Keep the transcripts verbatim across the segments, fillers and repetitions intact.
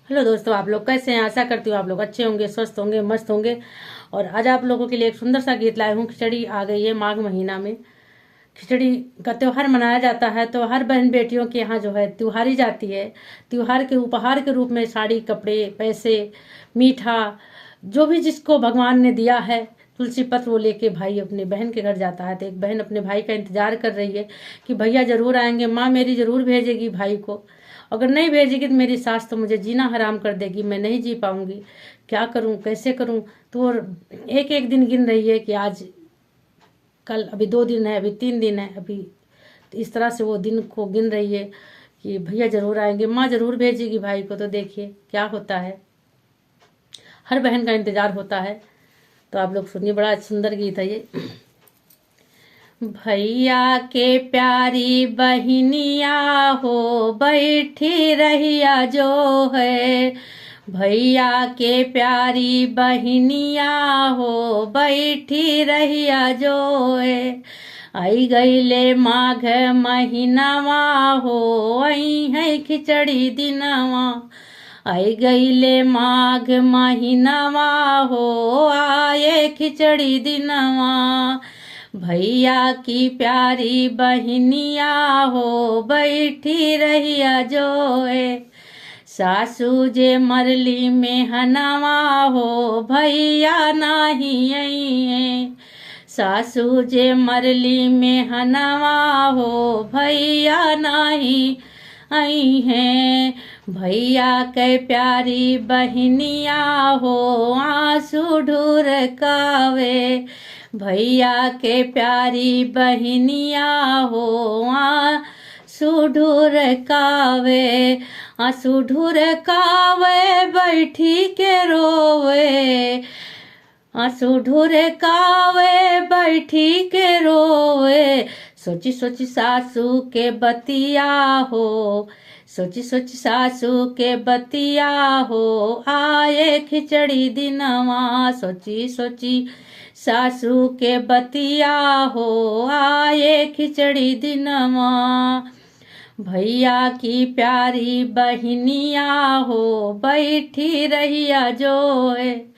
हेलो दोस्तों, आप लोग कैसे हैं? आशा करती हूँ आप लोग अच्छे होंगे, स्वस्थ होंगे, मस्त होंगे। और आज आप लोगों के लिए एक सुंदर सा गीत लाई हूँ। खिचड़ी आ गई है माघ महीना में। खिचड़ी का त्योहार मनाया जाता है, तो हर बहन बेटियों के यहाँ जो है त्योहारी जाती है। त्योहार के उपहार के रूप में साड़ी, कपड़े, पैसे, मीठा, जो भी जिसको भगवान ने दिया है, तुलसी पत्र वो लेके भाई अपने बहन के घर जाता है। तो एक बहन अपने भाई का इंतजार कर रही है कि भैया जरूर आएंगे, माँ मेरी जरूर भेजेगी भाई को। अगर नहीं भेजेगी तो मेरी सास तो मुझे जीना हराम कर देगी, मैं नहीं जी पाऊंगी, क्या करूं, कैसे करूं। तो वो एक एक दिन गिन रही है कि आज, कल, अभी दो दिन है, अभी तीन दिन है, अभी तो इस तरह से वो दिन को गिन रही है कि भैया जरूर आएंगे, माँ जरूर भेजेगी भाई को। तो देखिए क्या होता है, हर बहन का इंतजार होता है। तो आप लोग सुनिए, बड़ा सुंदर गीत है ये। भैया के प्यारी बहिनिया हो, बैठी रहिया जो है। भैया के प्यारी बहिनिया हो, बैठी रहिया जो है। आई गईले माघ महीनवा हो, आई है खिचड़ी दिनवा। आई गईले माघ महीनवा हो, आए खिचड़ी दिनवा। भैया की प्यारी बहिनिया हो, बैठी रहिया जो है। सासू जे मरली मेहनवा हो, भैया नाही आई है। सासू जे मरली मेहनवा हो, भैया नाही आई है। भैया के प्यारी बहिनिया हो, आंसू ढुरकावे। भैया के प्यारी बहिनिया हो, आंसू ढुरकावे। आंसू ढुरकावे, बैठी के रोवे। आंसू ढुरकावे, बैठी के रोवे। सोची सोची सासू के बतिया हो, सोची सोची सासू के बतिया हो, आए खिचड़ी दिनवा। सोची सोची सासू के बतिया हो, आए खिचड़ी दिनवा। भैया की प्यारी बहिनिया हो, बैठी रहिया जो है।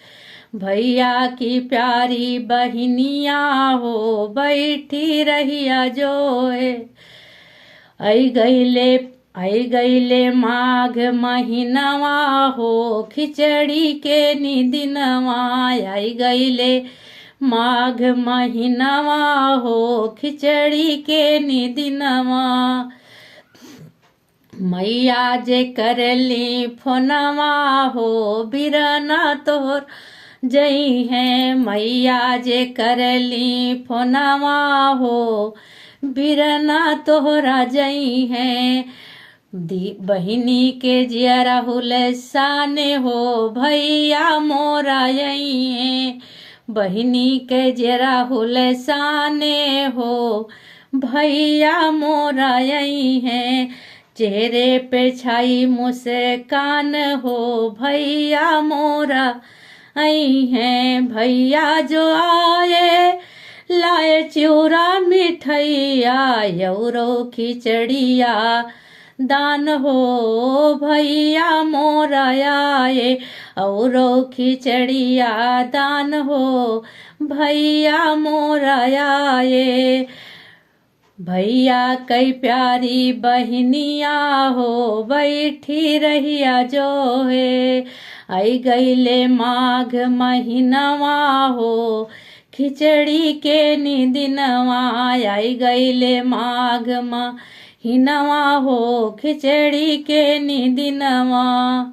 भैया की प्यारी बहिनिया हो, बैठी रहिया जो है। आई गईले, आई गईले माघ महीनवा हो, खिचड़ी के नी दिनवा। आई गईले माघ महीनवा हो, खिचड़ी के नी दिनवा। मैया जे करली फोनवा हो, बिरना तोहर जई है। मैया जे करली फोनवा हो, बिरना तोहरा जई है। दी-, बहिनी के जियरा हुलसाने हो, भैया मोरा आई है। बहिनी के जियरा हुलसाने हो, भैया मोरा आई है। चेहरे पे छाई मुस्कान हो, भैया मोरा आई है। भैया जो आए, लाए चिउरा मिठैया, औरो खिचड़िया दान हो, भैया मोरा आए। औरो खिचड़िया दान हो, भैया मोरा आए। भैया कई प्यारी बहिनिया हो, बैठी रहिया जो है। आई गईले माघ महीनवा हो, खिचड़ी के नी दिनवा। आई गईले माघ महीनवा हो, खिचड़ी के नी दिनवा।